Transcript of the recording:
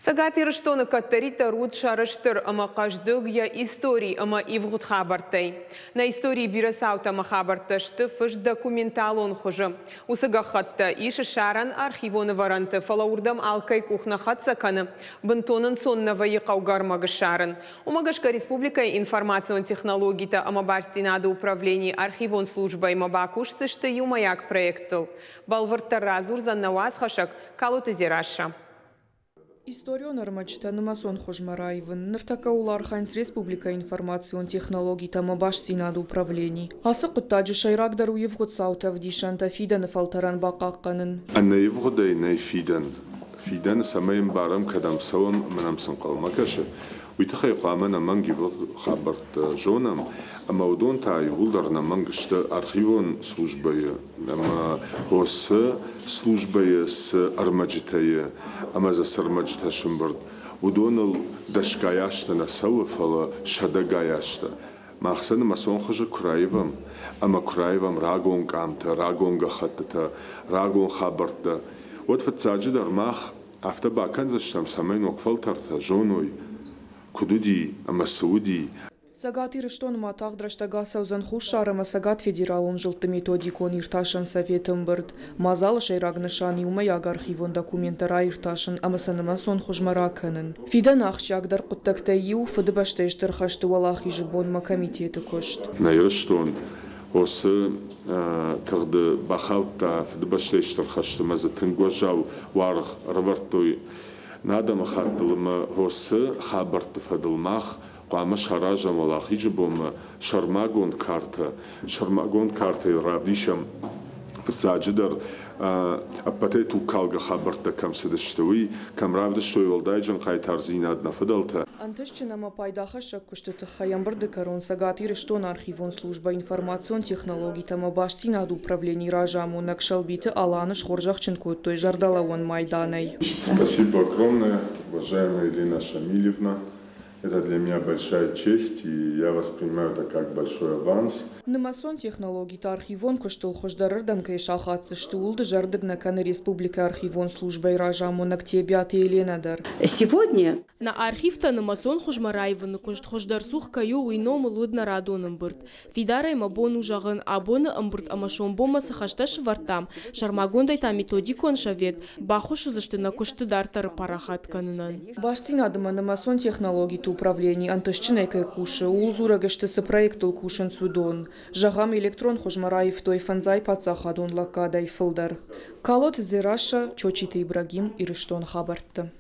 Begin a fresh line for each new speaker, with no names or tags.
Цӕгат Ирыстоны кӕддӕриддӕр уыд сӕрыстыр ӕмӕ хъӕздыг йӕ истори ӕмӕ ивгъуыд хабӕрттӕй. Нӕ историйы бирӕ цаутӕ ӕмӕ хабӕрттӕ сты фыст документалон хуызы. Уыцы гӕххӕттӕ ис ссарӕн архивон ӕвӕрӕнты, фӕлӕ уырдӕм алкӕй къух нӕ хӕццӕ кӕны, бынтон ӕнцон нӕ вӕййы хъӕугӕ ӕрмӕг ссарын. Уымӕ гӕсгӕ республикӕйы информацион технологитӕ ӕмӕ бастдзинады управленийы архивон службӕимӕ бакусдзысты иумӕйаг проектыл. Бӕлвырддӕр радзурдзӕн нӕ уацхӕссӕг Калоты Дзерассӕ.
Историон ӕрмӕджытӕ нымӕцон хуызмӕ раивын ныртӕккӕ ууыл архайынц республикӕйы информацион технологитӕ ӕмӕ бастдзинады управлени. Ацы хъуыддаджы сӕйрагдӕр у ивгъуыд цауты ӕвдисӕнтӕ фидӕны фӕлтӕрӕн бахъахъхъӕнын.
Ӕнӕивгъуыдӕй нӕй фидӕн. Фидӕны цӕмӕй ӕмбарӕм, кӕдӕм цӕуӕм ӕмӕ нӕм цы ӕнхъӕлмӕ кӕсы, уый тыххӕй хъуамӕ ӕнӕмӕнг ивгъуыд хабӕрттӕ зонӕм, ӕмӕ уыдон та иууылдӕр ӕнӕмӕнг сты архивон службӕйы ӕмӕ ХОС-ы службӕйы цы ӕрмӕджытӕ и ӕмӕ дзы цы ӕрмӕджытӕ сӕмбырд, уыдоныл дӕсгай азтӕ нӕ цӕуы, фӕлӕ сӕдӕгай азтӕ. Мах сӕ нымӕцон хуызы куы раивӕм ӕмӕ куы раивӕм рагон къамтӕ, рагон гӕххӕттытӕ, рагон хабӕрттӕ, уӕд фыццаджыдӕр мах афтӕ бакӕндзыстӕм, цӕмӕй ног фӕлтӕртӕ зоной, куыд уыди ӕмӕ цы уыди.
Цӕгат Ирыстоны ма тагъд рӕстӕг ацӕудзӕн Хуссар ӕмӕ Цӕгат федералон зылдты методикон иртасӕн советы ӕмбырд. Мадзалы сӕйраг нысан иумӕйаг архивон документтӕ раиртасын ӕмӕ сӕ нымӕцон хуызмӕ ракӕнын. Фидӕны ахсджиагдӕр хъуыддӕгтӕй иу Фыдыбӕстӕйы Стыр хӕсты Уӕлахизы бонмӕ комитеты куыст.
Нӕ Ирыстон уыцы тыгъды бахаудта Фыдыбӕстӕйы Стыр хӕсты ӕмӕ дзы тынг уӕззау уаргъ ӕрӕвӕрдтой нӕ адӕмыхаттыл ӕмӕ уыцы хабӕртты фӕдыл мах хъуамӕ саразӕм Уӕлахизы бонмӕ сӕрмагонд картӕ. Сӕрмагонд картӕйыл равдисӕм, фыццаджыдӕр, ӕппӕтӕй тугкалгӕ хабӕрттӕ кӕм цыдысты, уый, кӕм равдыстой уӕлдайджын хъайтардзинад нӕ фыдӕлтӕ.
Ӕнтыстджын ӕмӕ пайдахӕссӕг куысты тыххӕй ӕмбырды кӕрон Цӕгат Ирыстоны архивон службӕ информацион технологитӕ ӕмӕ бастдзинады управленийы разамонӕг Сӕлбиты Аланы схорзӕхджын кодтой зӕрдӕлӕууӕн майданӕй.
Спасибо огромное, уважаемая Елена Шамильевна. Это для меня большая честь, и я воспринимаю это как большой аванс.
Нымӕцон технологиты архивон куыстыл хуыздӕрырдӕм кӕй сахаддзысты, ууыл дызӕрдыг нӕ кӕны республикӕйы архивон службӕйы разамонӕг Тебиаты Еленӕ дӕр.
Сегодня Нӕ архивтӕ нымӕцон хуызмӕ раивыны куыст хуыздӕр цух кӕй у, уый номыл уыд нӕ радон ӕмбырд. Фидарӕй мӕ бон у зӕгъын, абоны ӕмбырд ӕмӕ сомбонмӕ цы хӕстӕ сӕвӕрдтам, сӕрмагондӕй та методикон совет, баххуыс уыдзысты нӕ куысты дарддӕры парахат кӕнынӕн.
Бастдзинад ӕмӕ нымӕцон технологиты управлени ӕнтыстджынӕй кӕй кусы, ууыл дзурӕг сты, цы проекттыл кусынц, уыдон. Зӕгъӕм, электрон хуызмӕ раивтой фӕндзай паддзахадон лӕггадӕй фылдӕр. Калоты Дзерассӕ, Чочиты Ибрагим, Ирыстоны хабӕртты.